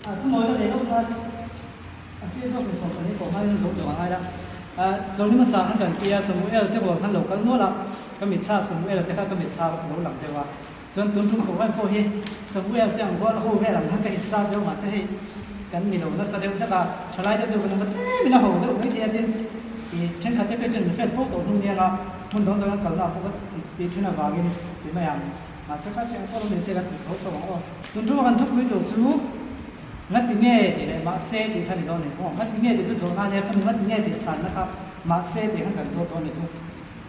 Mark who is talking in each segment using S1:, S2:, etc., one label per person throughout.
S1: A thumawi la nei lo khan a sir zawk in 12 pawh hmain zo tawh a ngai la. Chawlhni hmasa khan kan tia Samuel te rual khan lo kal nual a, ka mitthla Samuel te kha ka mitthla lo lang deuh a. Chuan tun tum program pawh hi Samuel te ang rual ho vel ang khan ka hisap deuh mahse hei kan ni lo nasa deuh hlek a, thalai deuh deuh kan awm a tlem in a ho deuh mai thei a tin ih thenkhat te phei chuan min hriat fo tawh hnu nia nga hmun dawng dawng an kalna ah pawh ka ti thin avangin ti mai ang. Mahse kha chu engpawh lo ni se kan tih tho tho ang aw. Tun ṭuma kan thupui tur chu ngati nge tih leh mahse tih kha ni dawn ni maw? Ngati nge tih chu zawhna ania kha mi ngati nge tih chhanna kha mahse tih khan kan zawt dawn ni chu.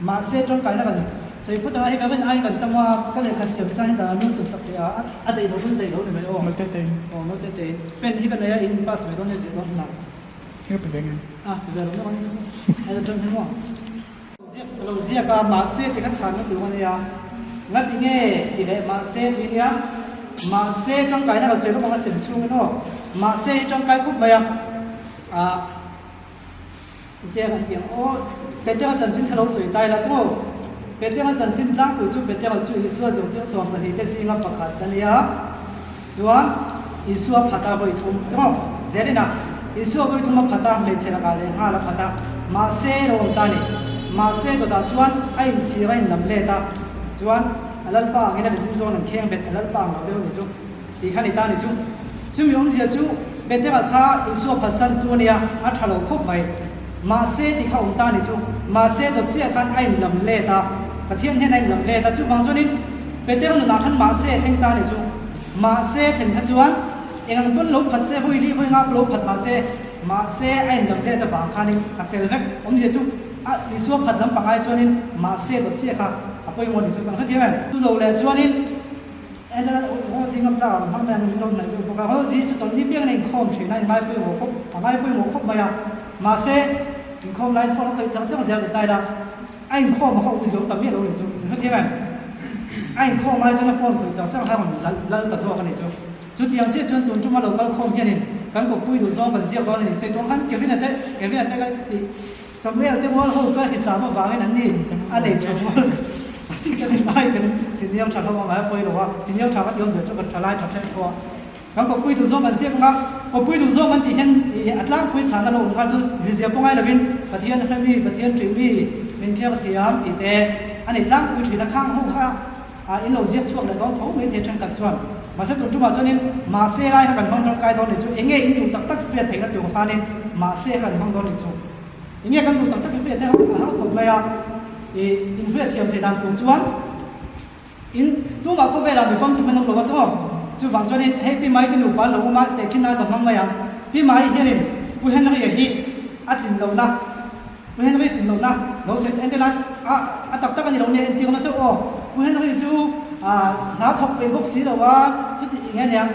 S1: Mahse tangkaina kan sawi phawt anga hei ka rin aiin kan tam a, ka lehkha siam sa hian dan an lo siam sak teh a, a daih lo chu daih lo ni mai aw.
S2: Malte tein.
S1: Aw malte tein. Pen hi ka nei a, in pass mai dawn nia zir dawn hunah.
S2: Ka pe ve nge.
S1: A pe ve lo na ang chu. Hei aṭang hi maw. Ziak lo ziak a, mahse ti kha chhanna tur a nia. Ngati nge ti leh mahse ti nia. Mahse tangkaina ka sawi lawk ang a sem chhungin aw. Mahse hi tangkai khawp mai a. Ah Petera an ti ang aw. Petera chanchin kha lo sawi tai la tawh. Petera chanchin tlangpui chu Petera chu Isua zirtir 12 te zinga pakhat a nia. Chuan Isua phata vawi thum tawh zelin a, Isua vawi thum a phata hmeichhe lakah leh nghal a phata, mahse lo awm ta a ni. Mahse dawtah chuan a inchhir a inlam let a, chuan a Lalpa angin a mithum zawn an kheng bet, a Lalpa ang lo deuh a ni chu tih kha ni ta a ni chu. Chumi awmzia chu Petera kha Isua phatsan tu a nia, a tha lo khawp mai. Mahse tih kha awm ta a ni chu. Mahse dawt chiah khan a inlam let a, Pathian hnenah a inlam let a, chuvang chuanin Petera nunah khan mahse a thleng ta a ni chu. Mahse thlen kha chuan eng ang pawn lo phat se, hawi lih hawi ngak lo phat mahse, mahse a inlam let avang khanin a fel vek. Awmzia chu a Isua phat lam pangai chuanin mahse dawt chiah kha a pawimawh ni chu kan hrethiam em? Chu lo leh chuanin Enter haw zing a tlak ang hmang mai ang min lo hnaih deuh bawk a, haw zing chu chawlhni piangin a inkhawm thin a, ingai pawimawh khawp a ngai pawimawh khawp mai a, mahse inkhawm laiin phone a khawih chang chang zel ta tai la. A inkhawm a kha awm zuam ta miah lo a nih chu, i hrethiam em? A inkhawm ai chuan a phone khawih chang chang kha a rawn lal lal ta zawk a nih chu. Chutiang chiah chuan tun tuma lo kal khawm hianin kan kawppui duh zawng kan ziak dawn a nih sawi tuang khan Kevin-a te Kevin-a te ka tih Samuel te mual ho ka hisam avangin an ni a nei chho mual a kan inai kan senior tha hlawm a ngai a pawi lo a, senior tha ka ti awm zel chu kan tha lai tha ṭhen thaw a. Kan kawppui duh zawng kan ziak ang a, kawppui duh zawng kan tih hian ih a tlangpui chhana lo awm kha chu zizia pawh ngai lovin Pathian hre mi, Pathian ṭih mi, min khiar thiam tih te a ni tlangpui ṭhin a, khang ho kha ah in lo ziak chhuak leh dawn tho mai thei ṭhenkhat chuan. Mahse tun ṭumah chuanin mahse lai kha kan hmang ṭangkai dawn nih chu eng nge in duh tak tak hriat theihna tur khanin mahse kha kan hmang dawn nih chu eng nge kan duh tak tak hriat theih a har khawp mai a, ih in hriat thiam theih dan tur chuan In tumah khawvelah mi famkim an awm lo a tawng. Chuvang chuanin hei Pi Mai te nupa an lo awm a, tehkhin nan ka hmang mai ang. Pi Mai hianin Pu Henry-a hi a tlin lohna, Pu Henry tlin lohna lo sawi entir nan a a tak tak a ni lo nia entirna chu aw. Pu Henry chu hna thawk peih bawk si lo a, chuti eng nge niang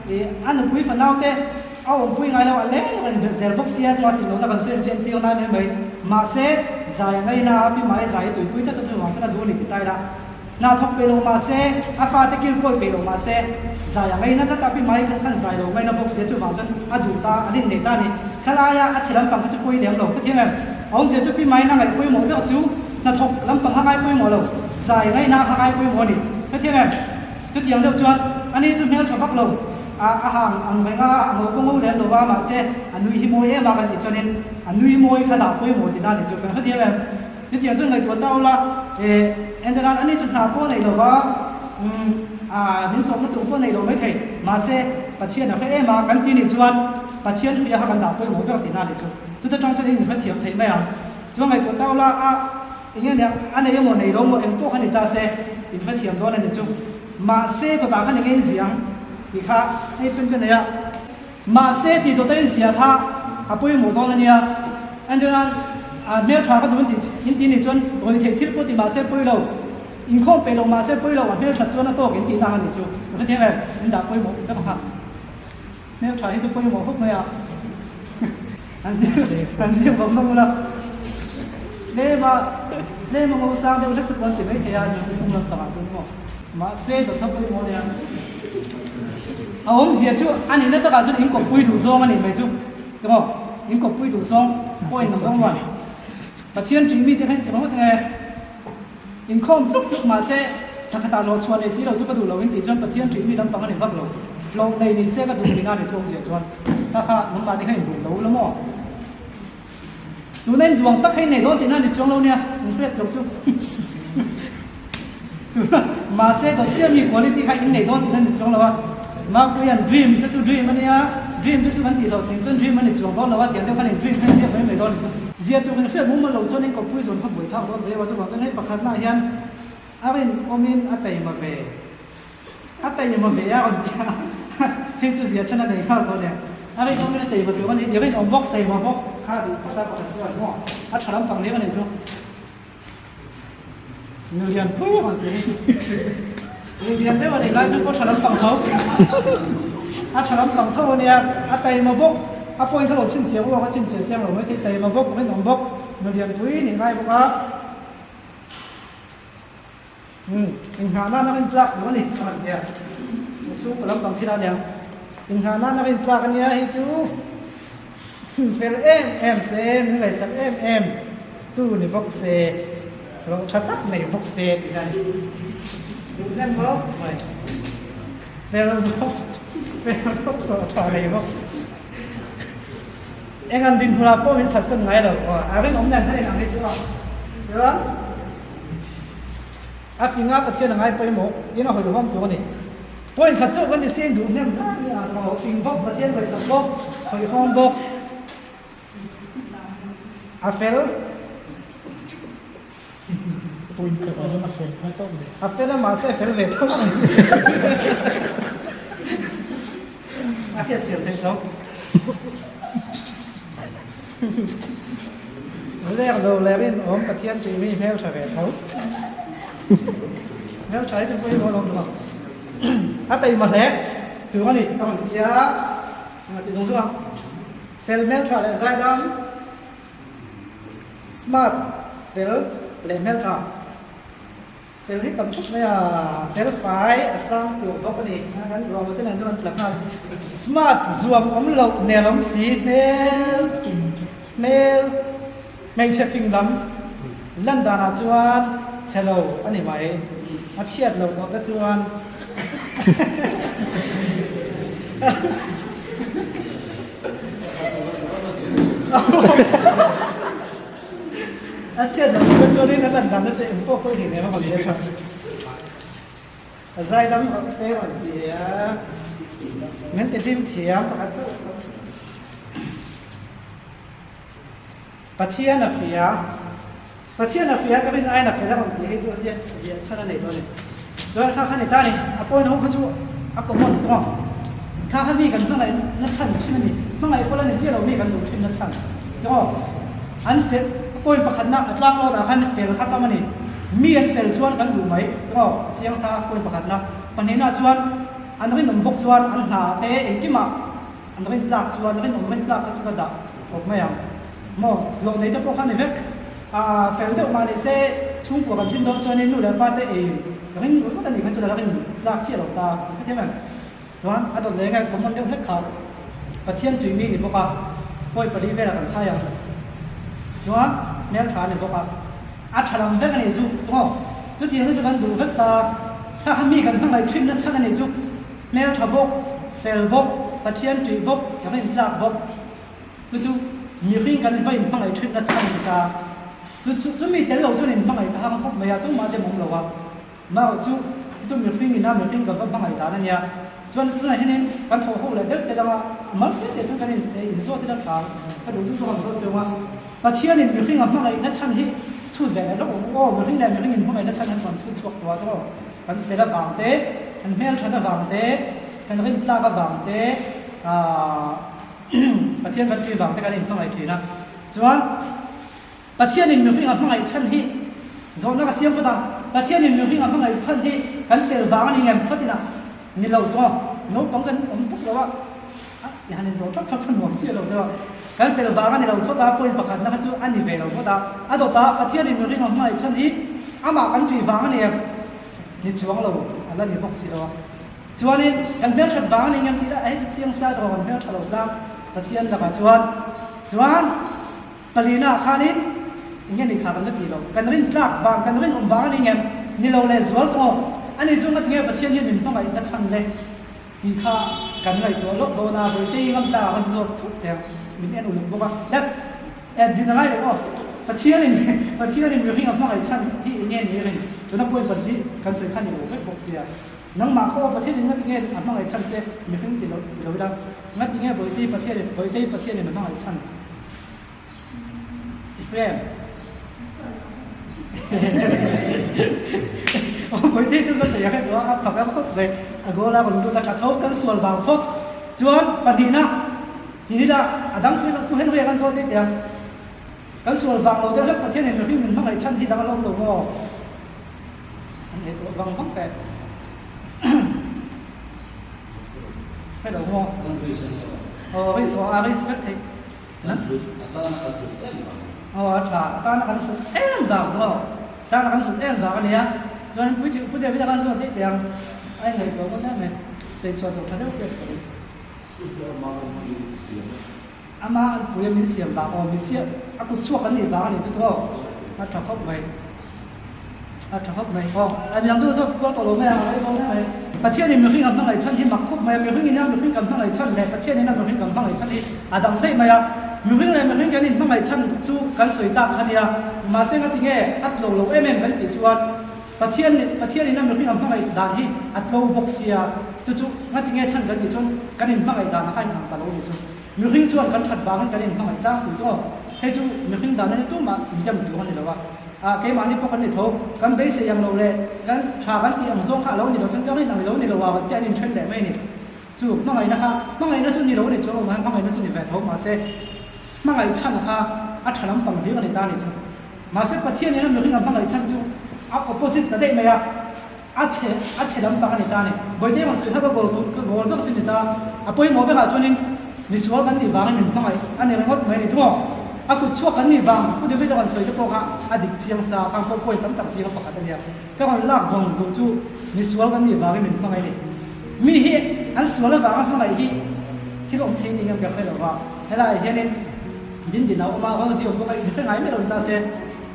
S1: ih a nupui fanau te a awmpui ngai lo a leng reng vel zel bawk sia chuan a tlin lohna kan sawi ang chu entir nan mai mai. Mahse zai a ngaina a, Pi Mai zai a tuipui tlat a chuvang chuan a duh a ni ti ta ila. Hna thawk peih lo mah se, a fate kil kawi peih lo mah se, zai a ngaina tlat a, pi mai khan khan zai lo ngaina bawk sia chuvang chuan a duh ta, an innei ta a ni. Khalaia a chhe lampang kha chu pawi lem lo ka thiam em? A awmzia chu pi mai na ngaih pawimawh deuh chu hna thawk lampang kha ngai pawimawh lo, zai ngaina kha ngai pawimawh a ni. Ka thiam em? Chutiang deuh chuan ani chu hmeltha vak lo, a a hang ang reng a, a ngo pawh ngo lem lo va, mahse a nui hi mawi em a kan tih chuanin a nui mawi kha dah pawimawh tihna a ni chu kan hrethiam em? Chutiang chuan ngaihtuah ta ula, eh, entirnan ani chu hna pawh nei lo va, umm, ah, min chawmna tur pawh nei lo maithei, mahse, Pathian a hre em a, kan ti nih chuan Pathian hria kha kan dah pawimawh ber tihna a nih chu. Chuta tang chuan in inhrethiam theih mai ang. Chuan ngaihtuah ta ula, a, eng nge nia, a nei emaw nei lo maw, eng pawh kha ni ta se, inhrethiam dawn a ni chu. Mahse, dawtah khan eng nge in ziang tih kha hei pen ka nei a. Mahse tih dawta in zia kha a pawimawh dawn a nia. Entirnan, a hmeltha ka duh in tih in tih nih chuan rawi theih thil pawh ti mahse pawi lo, inkhawm peih lo mahse pawi lo, a hmelthat chuan a tawk in tihna a nih chu. Ka hrethiam em? In dah pawimawh ber kha. Hmeltha hi chu pawimawh khawp mai a. An ziak an ziak vang vang ula. Tlema tlema ngo sang deuh hlek te pawh an ti maithei a, nunphung lampangah chuan maw. Mahse dawtna pawimawh nia. A awmzia chu a nihna takah chuan in kawppui duh zawng a nih mai chu. Temaw? In kawppui duh zawng pawh in lam ruan. Pathian ṭing mite kha in ti ringawt nge? Inkhawm tluk tluk mahse thla khatah lawh chhuah nei si lo chu ka duh lo in tih chuan Pathian ṭih mi lampang a ni vak lo. Hlawh nei ni se ka duh tina ni chuang zia chuan kha kha nangmahni kha in duh lo la maw? Tuna in duang tak kha in nei dawn tihna ni chuang lo nia, in hriat loh chu. Tuna mahse dawt chiah mi quality kha in nei dawn tihna ni chuang lo a. Mapuia'n dream te chu dream a nia, dream te chu kan tih loh tih chuan dream a ni chuang dawn lo a, tiang deuh khan in dream kha in ziak mai mai dawn ni chu. Zia tur in hriat mumal loh chuan in kawppui zawn kha buai thlak dawn ve a, chuvang chuan hei pakhatnaah hian a rin awmin a taima ve. A taima ve a rawn ti a, hei chu zia chhan a nei nghal tawh nen. A rinawmin a taima tur a ni, i rinawm bawk, taima bawk kha duh phawt a pakhat chuan maw a tha lampang hle a nih chu. Nu lian pui a rawn ti. Nu lian deuh a nih lai chu pawh tha lampang tho. A tha lampang tho a nia, a taima bawk, a point kha lo chhinchhiah uak a chhinchhiah siam lo maithei, taima bawk, rinawm bawk, nu lian pui nih ngai bawk a. Umm, inghah nan a rintlak lo a ni, a rawn ti a. Chu chhungkaw lampang thil a niang. Inghah nan a rintlak a nia, hei chu fel em em se, min ngaihsak em em tu ni bawk se, hlawh tha tak nei bawk se tih a ni. Duh hnem bawk mai. Fel bawk, fel bawk, hlawh tha nei bawk. Eng an dinhmunah pawh min phatsan ngai lo, a rinawm nen khan inang hi chu a. Chuan. A finga Pathian a ngai pawimawh in a hawihuam tur a ni. Point khat chauh kan ni si in duh hnem zat ni a tho fing bawk Pathian ngaihsak bawk hawihhawm bawk a fel.
S2: Point khat ah hian a fel phai tawk le.
S1: A fel a mahse a fel ve tho a ni. A hriatchhiam theih tho. Lek lo leh rinawm Pathian tih mi hmel tha ve tho. Hmel tha hi chu pawimawh lo duh a. A taima hle tur a ni a rawn ti a, engah ti zawng zawng ang. Fel hmel tha leh zaidam, smart, fel leh hmel tha. Fel hi tam khawp mai a, fel fai a sang tur bawk a ni. Kan ruahmah te nen chuan an tla nghal. Smart zuam awm loh nel awm si hmel hmel hmeichhe fing lam lan danah chuan chhe lo a ni mai. A chhiat lo tawh te chuan A chhiat loh chu chuanin a lan dan na chu eng pawh pawh i hei nem a rawn ti a tha. A zai dam rawh se rawn ti a, min ti hlim thiam pakhat chauh pawh. Pathian a hria, Pathian a hria ka rin aiin a fel a rawn ti hei chu a ziak ziah chhan a nei dawn a ni. Chuan kha kha ni ta ni, a point ho kha chu a common tawh ang. Kha kha mi kan hmangaih na chhan thin a ni, hmangaih pawh la ni chiah lo mi kan duh thin na chhan tawh ang. An fel, a point pakhatna a tlang lawt ah khan fel kha tam a ni, mi an fel chuan kan duh mai tawh ang, a chiang tha point pakhatna. Pahnihna chuan an rinawm bawk chuan an hna te engkimah an rintlak chuan rinawm rintlak kha chu ka dah kawp mai ang. Maw, hlawh nei te pawh kha ni vek. A fel deuh mah ni se, chhungkua kan hlim dawn chuanin nu leh pa te ei ring ringawt a nih kha chu la rin tlak chiah lo ta ka ti em. Chuan a dawt leh nge common deuh hlek kha Pathian tui mi ni bawk a, pawi pali velah kan khai ang. Chuan hmel tha a ni bawk a, a tha lam vek a nih chu maw? Chutiang hi chu kan duh vek ta, kha kha mi kan hmangaih thinna chhan a nih chu, hmel tha bawk, fel bawk, Pathian tui bawk, rin tlak bawk. Chu chu mihring kan va inhmangaih thinna chhan ni ta. Chu chu chumi tel lo chuan inhmangaih ta hang khawp mai a, tumah te mawm lo a. Marawh chu chu chu mihring ina mihring kan va hmangaih dan a nia. Chuan tunah hianin kan thawh ho leh deuh tel anga mal te te chuan kan in inzawt ila tha ka duh duh zawk ang zawt cheu a. Pathianin mihring a hmangaihna chhan hi chhut ve leh lawk ang u aw, mihring leh mihring inhmangaihna chhan hian kan chhut chhuak tawh a tawh. Kan fel avang te, kan hmelthat avang te, kan rintlak avang te, aah. Pathian kan tui vang te kan inhmangaih thin a, chuan Pathianin mihring a hmangaih chhan hi zawhna ka siam phawt a, Pathianin mihring a hmangaih chhan hi kan fel vang a ni ngem phawt ina ni lo tung a, naupang kan awm tuk lo a, i han inzawh thap thap nuam chiah lo deuh a, kan fel vang a ni lo phawt a, point pakhatna kha chu a ni ve lo phawt a, a dawt a Pathianin mihring a hmangaih chhan hi amah kan tui vang a ni em ni chuang lo a la ni bawk si lo a. Chuanin, kan hmelthat vang a ni ngem tih lah hei chu chiang sa tawh kan hmeltha lo tlang Pathian lakah chuan. Chuan, palina ah khanin eng nge ni kha kan la tih loh, kan rin tlak vang, kan rinawm vang a ni ngem? Ni lo leh zual tawh. Ani chu ngatinge Pathian hian min hmangaih na chhan le? Tih kha kan ngaihtuah lawk dawn a, Bawihte ngam ta a zawt thut teh ang, min en uluk bawk a. That, eh din a ngai lo aw, Pathianin Pathianin mihring a hmangaih chhan hi eng nge ni ring? Tuna point pahnih kan sawi kha ni lo vek bawk sia. Nangmah kha aw Pathianin ngati nge a hmangaih chhan che mihring ti lo ti lo ila, ngati nge Bawihte Pathianin Bawihte Pathianin a hmangaih chhan? Ephraim. Bawihte chu ka sawi a hre tawh a, a fak a khawp mai. A goal a rawn lut a, tha tho kan sual vang phawt. Chuan pahnihna ti ila a dang thil pu Henry a kan sawi teh teh a. Kan sual vang lo deuh hlek Pathianin mihring min hmangaih chhan hi dang a lawm lo maw? An ei tawh vang vang teh. Hre lo maw? Aw ri saw a ri vek thei.
S3: Kan hlut, a tana kan hlut em vang.
S1: Aw a tha, a tana kan hlut em vang maw? A tana kan hlut em vang a nia. Chuan Pu Pu David a kan zawt daih teh ang. A ingaihtuah ngawt em mai. Sei chhuah tur tha deuh hian ka ring. Ama an pui a min siam vang aw, mi siam a kut chhuak an nih vang a nih chu tawh. A tha khawp mai. A tha khawp mai. Aw, a niang chu zawt kual tawh lo mai a, a ngaih vang mai. Pathianin mihring a hmangaih chhan hi mak khawp mai a, mihringin a mihring kan hmangaih chhan leh Pathianin a mihring kan hmangaih chhan hi a dang daih mai a. Mihring leh mihring kan inhmangaih chhan chu kan sawi tak kha nia, mahse ngati nge a tlo lo em em kan tih chuan Pathian Pathianin a mihring a hmangaih dan hi a tlo bawk sia, chu chu ngati nge chhan kan tih chuan kan inhmangaih dan a kha inang ta lo ni chu. Mihring chuan kan that vangin kan inhmangaih tlangpui tawh. Hei chu mihring dan a ni tumah midam tur a ni lo a. Ah, keimahni pawh kan ni tho. Kan beisei ang lo leh kan tha kan tih ang zawng kha a lo ni lo chuan ka rin ang lo ni lo a kan tih an inthen leh mai a ni. Chu hmangaihna kha hmangaihna chu ni lo a ni chuang lo mahse hmangaihna chu ni ve tho mahse hmangaih chhan kha a tha lampang hlir a ni ta a ni chu. Mahse Pathian ina mihring a hmangaih chhan chu a opposite ta daih mai a, a chhe a chhe lampang a ni ta a ni. Bawihte rawn sawi kha ka goal ka goal ber chu ni ta. A pawimawh berah chuanin misual kan nih vangin min hmangaih a ni ringawt mai a ni tawh. A kut chhuak kan nih vang Pu David a rawn sawi te pawh kha a dik chiang sa khang pawh point tam tak zinga pakhat a nia. Ka rawn lak vawng duh chu misual kan nih vangin min hmangaih a ni. Mi hi an sual avanga hmangaih hi thil awm thei ning an ber hre lo va. Helaiah hianin din din a awm a, Rosie awm bawk a, inhre ngai miah lo ni ta se.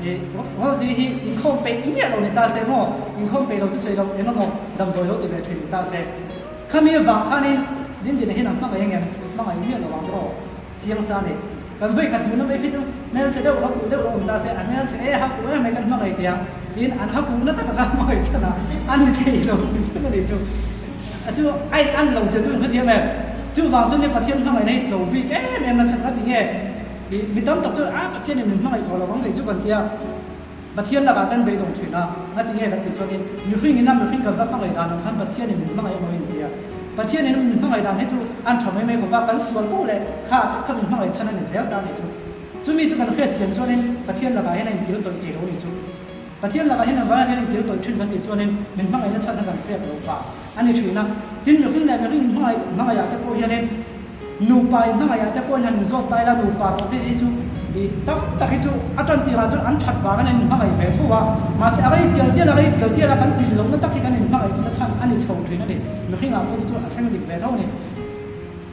S1: Ih, Rosie hi inkhawm peih miah lo ni ta se maw? Inkhawm peih lo chu sawi lo eng emaw damdawi lo ti ve thin ni ta se. Khami avang khanin din din hian a hmangaih ang em? Hmangaih miah lo ang aw. Chiang sa ni. Kan vawi khat hmuh na mai khi chu hmelchhe deuh ha kuh deuh a awm ta se, a hmelchhe e ha kuh em mai kan hmangaih teh ang tiin an ha kuh na taka kha hmangaih chhan a, a ni thei lo ti vek a nih chu. A chu a in an lo zia chu in hrethiam em? Chuvang chu nia Pathian hmangaihna hi tlo bik em em a chhan a ti nge? Ih mi tam tak chu a Pathianin min hmangaih tawh lo ang tih chu kan ti a, Pathian lakah ten beidawng thin a, a ti nge kan tih chuanin mihringin a mihring kan va hmangaih dan ang khan Pathianin min hmangaih emaw in ti a, Pathianin min hmangaih dan hi chu an tha mai mai khawp a, kan sual poh leh kha tak kha min hmangaih chhan a ni zel ta a nih chu. Chumi chu kan hriat chian chuanin Pathian lakah hian a inkil tawih thei lo a nih chu. Pathian lakah hian engvaiah hian inkil tawih thin kan tih chuanin min hmangaihna chhan kha kan hriat lo vang a ni thin a. Tin, mihring leh mihring inhmangaih hmangaihah te pawh hianin nupa inhmangaihah te pawhin han inzawt ta ila nupa tawh te hi chu ih tam tak hi chu a tan tirah chuan an that vangin an inhmangaih ve tho a. Mahse a rei tial tial a rei tial tial a kan tin lohna tak hi kan inhmangaihna chhan a ni chho thin a ni. Mihringah pawh chu chu a thleng dik ve tho a ni.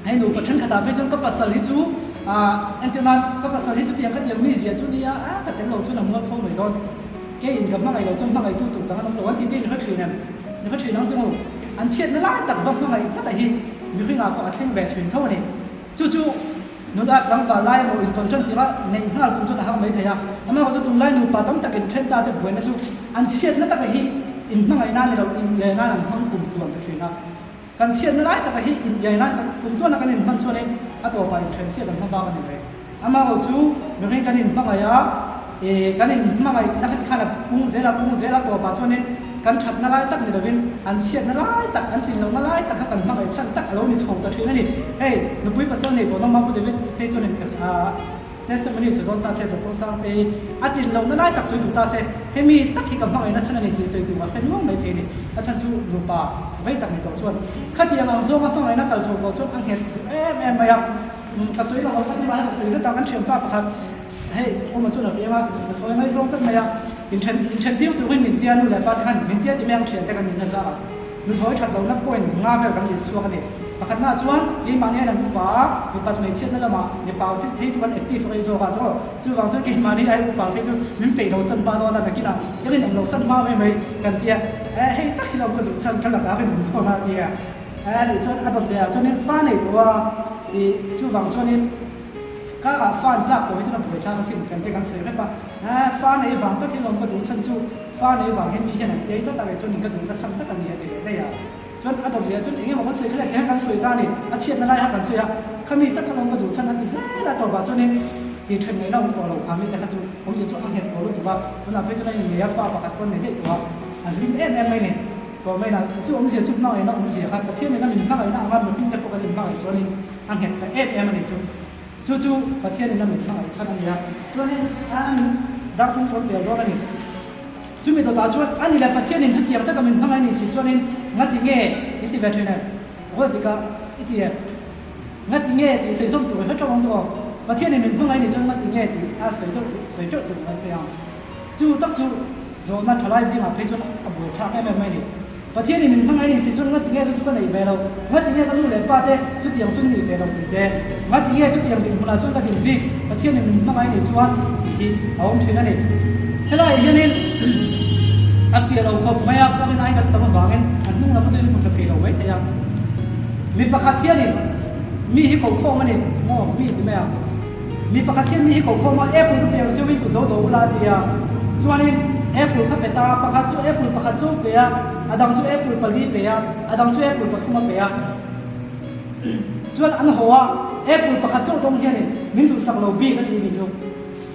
S1: Hei nupa thenkhatah phei chuan ka pasal hi chu aah entir nan ka pasal hi chutiang khatiang mi zia chu nia a ka tel lo chuan a mual pho mai dawn keiin ka hmangaih lo chuan hmangaihtu tur dang an awm lo an tih te in hre thin em ni hre thin ang tung u an chhiatna lai tak va hmangaih tlat a hi mihringah pawh a thleng ve thin tho a ni chu chu nula tlangval lai emaw intawn tan tirah neih nghal tum chuan a har mai thei a amaherawhchu tunlai nupa tam takin then ta te buaina chu an chhiatna taka hi inhmangaih nan ni lo inleh nan an hmang kum tluan ta thin a. Kan chhiatna lai taka hi inbiai nan kan kum chuan a kan inhman chuanin a tawpah inthen chiah kan hma bak a ni ve. Amaherawh chu mihring kan inhmangaih a, ih kan inhmangaih na kha tikhan a pung zel a, pung zel a tawpah chuanin kan thatna lai tak ni lovin an chhiatna lai tak, an tlin lohna lai tak kha kan hmangaih chhan tak a lo ni chho ta thin a ni. Hei nupui pasal nei tawh nawm a Pu David phei chuanin ah Testimony sawi dawn ta se, Doctor Sangtei a tlin lohna lai tak sawi duh ta se, hemi tak hi ka hmangaihna chhan a ni tih sawi duh a hre nuam mai thei a ni. A chhan chu nupa vei tak ni tawh chuan khatiang ang zawnga hmangaihna kal chho tawh chuan a nghet duh em em mai a. Ka sawi lo ang ka ti mahse ka sawi zet a, kan thianpa pakhat hei awma chuan a piang a, ka thawi ngai zawng tak mai a, inthen inthen tir turin min tia nu leh pa te khan min tia ti mai ang thiante kan min a za a. Nuthawi that lohna point nga vel kan list chhuak a ni. Pakhatnaah chuan keimahni hian an upa a, mipat hmeichhiatna lamah mipa fit phei chu kan active rei zawk a tawh. Chuvang chuan keimahni ai upa phei chu min peih lo san hma dawn a, nakinah i rinawm lo san hma mai mai kan tia, eh hei tak hi lo ka duh chhan ka lakah rinawm dawn a tia. A nih chuan a dawt leh ah chuanin fa nei tawh a, ih chuvang chuanin ka ah fa an tlak tawh hi chuan a buai thlak asin kan te kan sawi rep a. Fa nei vang tak hi lawm ka duh chhan chu fa nei vang hian mi hian an ei tlat a kei chuan in ka duh ka chhan tak a ni a ti leh daih a. Chuan a dawt leh ah chuan eng emaw kan sawi kha leh tihian kan sawi ta a ni, a chhiatna lai kha kan sawi a, khami tak kha lawm ka duh chhan a ti zel a tawpah chuanin tih then ngaihna awm tawh lo kha mite kha chu awmzia chu a nghet tawh lutuk a, tunah phei chuan a innei a fa pakhat pawh a nei daih tawh a, a hlim em em mai ni. Tawh mai lah chu awmzia chu hmangaihna awmzia kha Pathian nena min hmangaihna anga mihring te pawh kan inhmangaih chuanin a nghet ta em em a ni chu. Chu chu Pathian nena min hmangaih chhan a ni a, chuanin a min darthum thawn tel dawn a ni. Chumi dawtah chuan a ni leh Pathianin chutiang taka min hmangaih ni si chuanin ngati nge i ti ve thin em? Ruat dikah i ti em? Ngati nge tih sawi zawm tur hre teuh ang tawh. Pathianin min hmangaih ni chuan ngati nge tih a sawi deuh sawi teuh tur kan phei ang. Chu tak chu zawhna thalai zingah phei chuan a buai thlak em em mai ni. Pathianin min hmangaih ni si chuan ngati nge chu chu ka neih ve lo, ngati nge ka nu leh pa te chutiang chu nih ve lo tih te, ngati nge chutiang dinhmunah chuan ka din bik, Pathianin min hmangaih ni chuan tih hi a awm thin a ni. Helaiah hianin a fiah lo khawp mai a, ka rinaiin kan tam avangin a hnung lam atangin hmu tha thei lo mai thei a. Mi pakhat hianin mi hi kokhawm a ni maw mi ti mai a. Mi pakhat hian mi hi ko khawm a, apple ka pe ang cheu in kut lo dawh ula a ti a. Chuanin apple kha pe ta a, pakhat chu apple pakhat chu pe a, a dang chu apple pali pe a, a dang chu apple pathum a pe a. Chuan an haw a, apple pakhat chauh dawng hianin min duhsak lo bik a ti ni chu.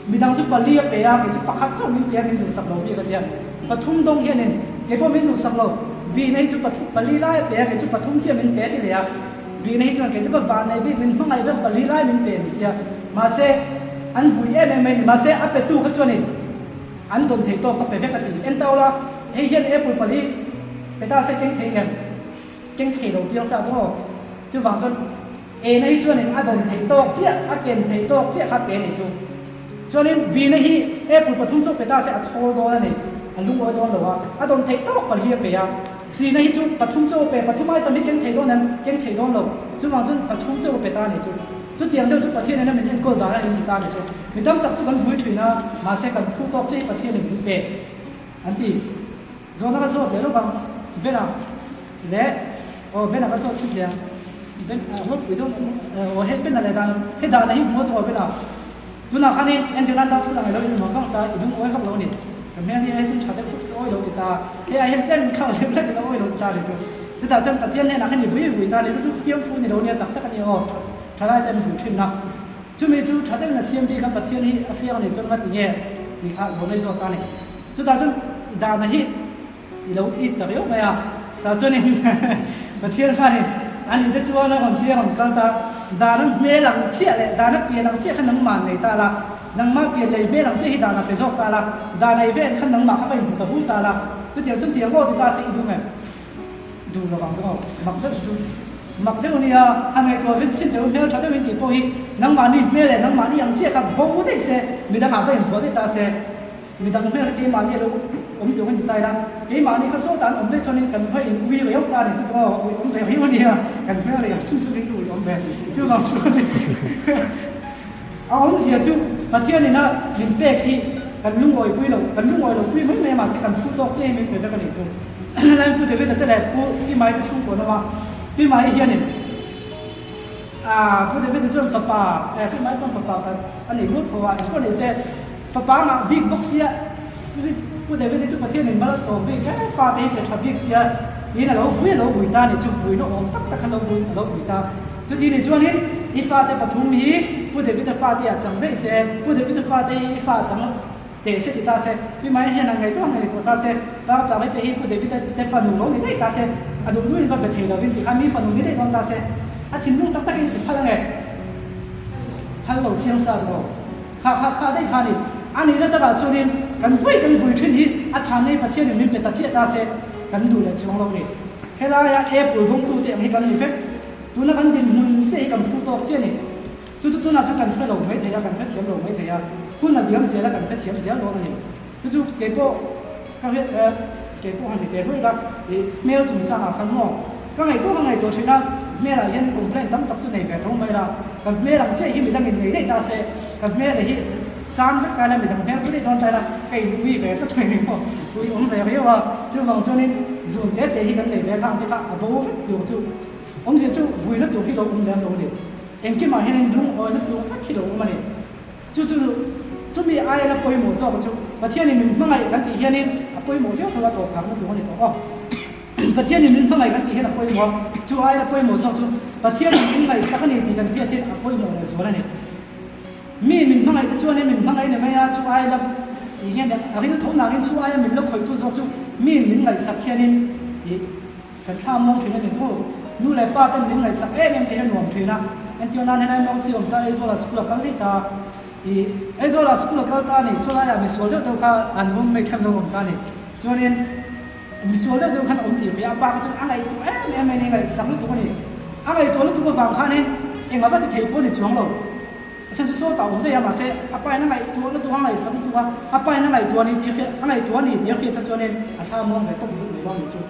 S1: Midang chu pali a pe a, kei chu pakhat chauh min pe a, min duhsak lo bik a ti a. Pathum dawng hianin kei pawh min duhsak lo, bihna hi chu pathum pali lai a pe a, kei chu pathum chiah min pe a ti leh a. Bihna hi chuan kei chu ka van nei bik min hmangaih ber pali lai min pe ni tia. Mahse, an vui em em mai ni. Mahse, a petu kha chuanin an dawn thei tawk ka pe vek a ti. En tau la, hei hian apple pali pe ta se keng thei em? Keng thei lo chiang sa daw. Chuvang chuan ena hi chuanin a dawn thei tawk chiah, a ken thei tawk chiah kha pe ni chu. Chuanin bihna hi apple pathum chu pe ta se a thawl dawn a ni, a lungawi dawn lo a, a dawn thei tawk pali a pe a. Sihna hi chu pathum chu pe, pathum ai tam hi keng thei dawn em? Keng thei dawn lo. Chuvang chuan pathum chu pe ta ni chu. Chutiang deuh chu Pathian in a min enkawl dan a in ta ni chu. Mi tam tak chu kan vui thin a, mahse kan phu tawk chiah hi Pathian in min pe an ti. Zawhna ka zawt leh lawk ang. Bena leh aw Bena ka zawt chhit leh ang. Ben ropui deuh aw hei Bena leh dan hei dana hi hmuh a tawh Bena. Tunah khanin entir nan dang thil ang ilo in mawng vang ta i lung awi vak lo a ni. Ka hmel hi ai chu tha deuh hlek se awi lo ti ta. Hei ai hian tlem in khak lem hlek ilo awi lo ti ta ni chu. Chutah chuan Pathian hnenah khan i vui vui ta ni chu chu fiamthu ni lo nia tak tak a ni aw. Thalai te an vui thin a. Chumi chu tha deuhin a siam bik a Pathian hi a fiang a nih chuan ngati nge tih kha zawn mai zawk ta a ni. Chutah chuan dana hi I lo it ta viau mai a, tah chuanin Pathian khanin a ni te chuan a rawn ti a rawn kal ta, dan a hmel ang chiah leh dan a pian ang chiah kha nangmah nei ta la, nangmah pian lei hmel ang chiah hi dan a pe zawk ta la, dan ei vel khan nangmah kha va inhmu ta hul ta la, chutiang chuan tiang aw ti ta se i duh em? Duh lo vang deuh aw, mak deuh chu mak deuh a nia, a ngaihtuah ven chhin deuh hmel tha deuhin tih pawh hi nangmahni hmel leh nangmahni ang chiah kha bo daih se, midangah va invuah daih ta se. Midang hmel kha keimahni a lo awm tur a ni ta ila, keimahni kha sawtah an awm daih chuanin kan va in ui riau ta a ni chu tawng a, ui awm ve riau a nia, kan hmel rei ang chung chuan ui awm ve chuvang chuanin a awmzia chu Pathianin a min pek hi kan lungawi pui lo, kan lungawi lo pui mai mai a mahse kan phu tawk chiah hi min pe vek a nih chu. Helai Pu David-a te leh Pu Pi Mai te chhungkaw an awm a, Pi Mai hianin Pu David-a chuan fapa, Pi Mai pawn fapa a nei rual tho a, engpawh ni se, Fapa ngah bik bawk sia, Pu David hi chu Pathian in mal a sawm bik e, fate hi pe tha bik sia tiin a lo vui a lo vui ta a ni chu, vui na awm tak tak kha lo vui a lo vui ta. Chuti ni chuanin i fate pathum hi Pu David-a fate ah chang daih se, Pu David-a fate hi i fa chang teh se ti ta se, pi mai hian a ngaihtuah ngaihtuah ta se, Tlangtlak te hi Pu David-a te fanu lo ni daih ta se, a duh duhin va be thei lovin ti khan mi fanu ni daih dawn ta se, a thinlung tak takin i phal ange? Phal lo chiang sa rawh. Kha kha kha daih kha a ni. A nihna takah chuanin kan vui kan vui thin hi a chhan nei Pathianin min pe ta chiah ta se kan duh leh chuang lo ni. Helaia apple dawngtute ang hi kan ni vek. Tuna kan dinhmun chiah hi kan phu tawk chiah a ni. Chu chu tunah chuan kan hre lo mai thei a, kan hrethiam lo mai thei a, hun a liam zel a kan hrethiam zel dawn a ni. Chu chu keipawh ka hriat keipawh han ti ve ruih la ih hmel chungchangah khan maw ka ngaihtuah ka ngaihtuah thin a, hmelah hian complaint tam tak chu nei ve tho mai la, ka hmel ang chiah hi midangin nei daih ta se, ka hmel hi chan vek ta ila midang hmel pawh daih dawn ta ila ka in ui ve tlat mai ni maw, ui awm ve riau a, chuvang chuanin zun te te hi kan nei ve khang te kha a bo vek tur chu. Awmzia chu vuina tur hi lo awm lem lo a ni. Engkimah hianin lungawina tur vek hi lo awm a ni. Chu chu chumi aia la pawimawh zawk chu Pathianin min hmangaih kan tih hianin a pawimawh viau tho a tawp phakna tur a ni tawh aw. Pathianin min hmangaih kan tih hian a pawimawh a, chu aia la pawimawh zawk chu Pathianin min ngaihsak a ni tih kan hriat hian a pawimawh lehzual a ni. Mi min hmangaih te chuanin min hmangaih ni mai a, chu aia la tih hian a ril tho nakin chu aia min la khawihtu zawk chu mi min ngaihsak hianin ih Kan thla muang thin a ni tu. Nu leh pa ten min ngaihsak em em thei a nuam thin a. Entir nan helai mawng si awm ta Aizawl ah school a kal daih ta. Ih Aizawl ah school a kal ta a nih chuan laiah misual deuh deuh kha an awm mai khan lo awm ta a ni. Chuanin misual deuh deuh khan awm tih ve a pa kha chuan a ngaihtuah em em mai a ni ngaihsak lutuk a ni. A ngaihtuah lutuk avang khanin engah va ti thei pawh a ni chuang lo. A chhan chu saw ta awm daih a, mahse a pain a ngaihtuah lutuk a, a ngaihsak lutuk a, a pain a ngaihtuah a ni tih a hriat, a ngaihtuah a ni tih a hriat kha chuanin a thla muang ve tawp duh mai dawn ni chu.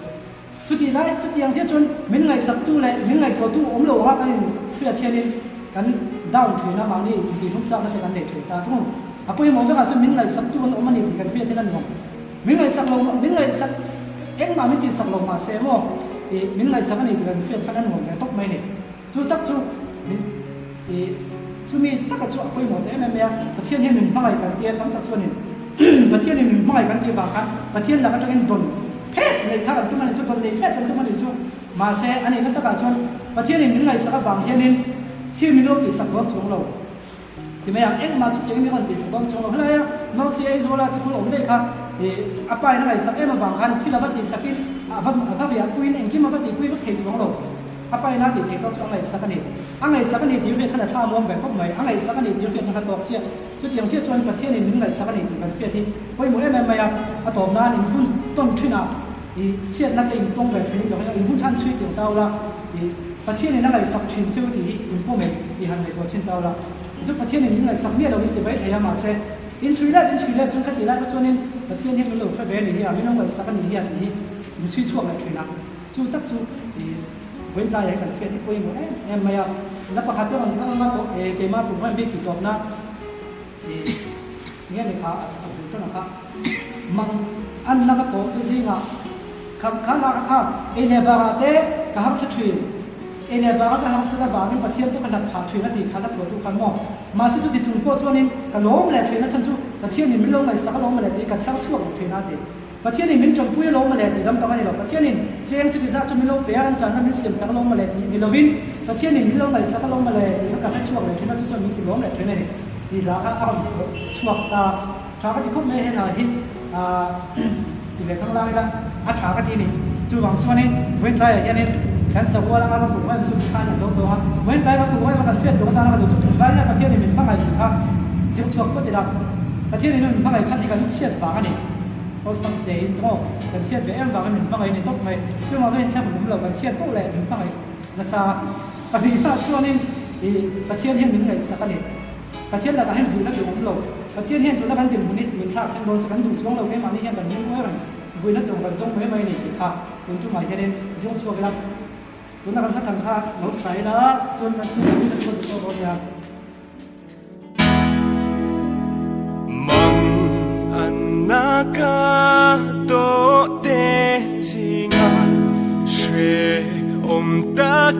S1: Chutih lai chutiang chiah chuan min ngaihsaktu leh min ngaihtuahtu awm lo anga kan inhriat hianin kan down thin a, mahni intihhlum chakna te kan nei thin ta thung. A pawimawh vekah chuan min ngaihsaktu an awm a ni tih kan hriat hian a nuam. Min ngaihsak lo, min ngaihsak engmah min tihsak lo mahse maw ih min ngaihsak a ni tih kan hriat khan a nuam ve tawp mai a ni. Chu tak chu min i chumi taka chu a pawimawh ta em em mai a, Pathian hian min hmangaih kan tia tam tak chuanin Pathianin min hmangaih kan tih vang khan Pathian lak atangin dawn phet neih kha kan tum a nih chu, dawn neih phet kan tum a nih chu. Mahse a nihna takah chuan Pathianin min ngaihsak avang hianin thil min lo tihsak dawn chuang lo. Ti mai ang, engmah chutiangin min rawn tihsak dawn chuang lo. Helaia Mercy Aizawla sikul awm daih kha i a pa in a ngaihsak em avang khan thil a va tihsakin a va a va riahpuiin engkim a va tihpui vek thei chuang lo. A pa in a tih theih tawk chu a ngaihsak a ni. A ngaihsak a ni tih hriat khan a thla a muang ve tawp mai. A ngaihsak a ni tih hriatna kha tawk chiah. Chutiang chiah chuan Pathianin min ngaihsak a ni tih kan hriat hi pawimawh em em mai a. A tawp nan in hun tawn thinah i chhiatna te in tawng ve thin in in hun khan chhui tur tau la. I Pathianin a ngaihsak thin cheu tih hi in pawm em tih han ngaihtuah chhin tau la. Chu Pathianin min ngaihsak miah lo in ti mai thei a, mahse in chhui let in chhui let chuan khatih lai kha chuanin Pathian hi min lo hre ve a nih hi a, min lo ngaihsak a nih hi a tih hi in chhui chhuak leh thin a. Chu tak chu i vawiin tlaiah hi kan hriat hi pawimawh em em mai a. La pakhat te rawn thlang anga tawh e keimah program bik tih tawpna i nge ni kha a bul tan a kha mang an lak a tawh te zingah kha kha lak a kha ei leh barah te ka harsa thin ei leh barah ka harsa avangin Pathian pawh ka hlat phah thin a tih kha la phuahtu khan maw mahse chuti chung pawh chuanin ka lawm leh thin a chhan chu Pathianin min lo ngaihsak a lawm leh tih ka chhar chhuak lo thin a ti. Pathianin min ṭawmpui alawm mawle tih lam tak a ni lo. Pathianin cheng chuti zat chu min lo pe a, an channa min siam sak alawm mawle tih ni lovin Pathianin min lo ngaihsak alawm mawle tih kha ka hre chhuak leh ṭhin a, chu chuan min ti lawm leh ṭhin a ni tih hla kha a rawn chhuak ta. Ṭha ka ti khawp mai a, hei hla hi ti ve thang lang ila a ṭha ka ti a ni. Chuvang chuanin vawiin tlaiah hianin kan sarual anga kan kum em chu kha a ni zo tawh a, vawiin tlai kan kum em a kan hriat tur atana ka duh chu engvangin nge Pathianin min hmangaih tih kha zir chhuak phawt ila. Pathianin min hmangaih chhan hi kan chhiat vang a ni. Awlsam tein maw kan chhiat ve em vangin min hmangaih a ni tawp mai. Chuvang chuan inthlak awm lo kan chhiat poh leh min hmangaih nasa. Pahnihna chuanin ih Pathian hian min ngaihsak a ni. Pathian lakah hian vuina tur awm lo. Pathian hian tuna kan dinhmun hi min thlak thleng dawn se kan duh chuang lo keimahni hian kan hming mai reng. Vuina tur kan zawng mai mai a ni tih kha tun tumah hianin zir chhuak ila. Tuna kan hla thang kha lo sai la chuan kan tum ang in a chhuat duh tawk dawn nia.
S4: Mang an ka to te zinga hre awm tak.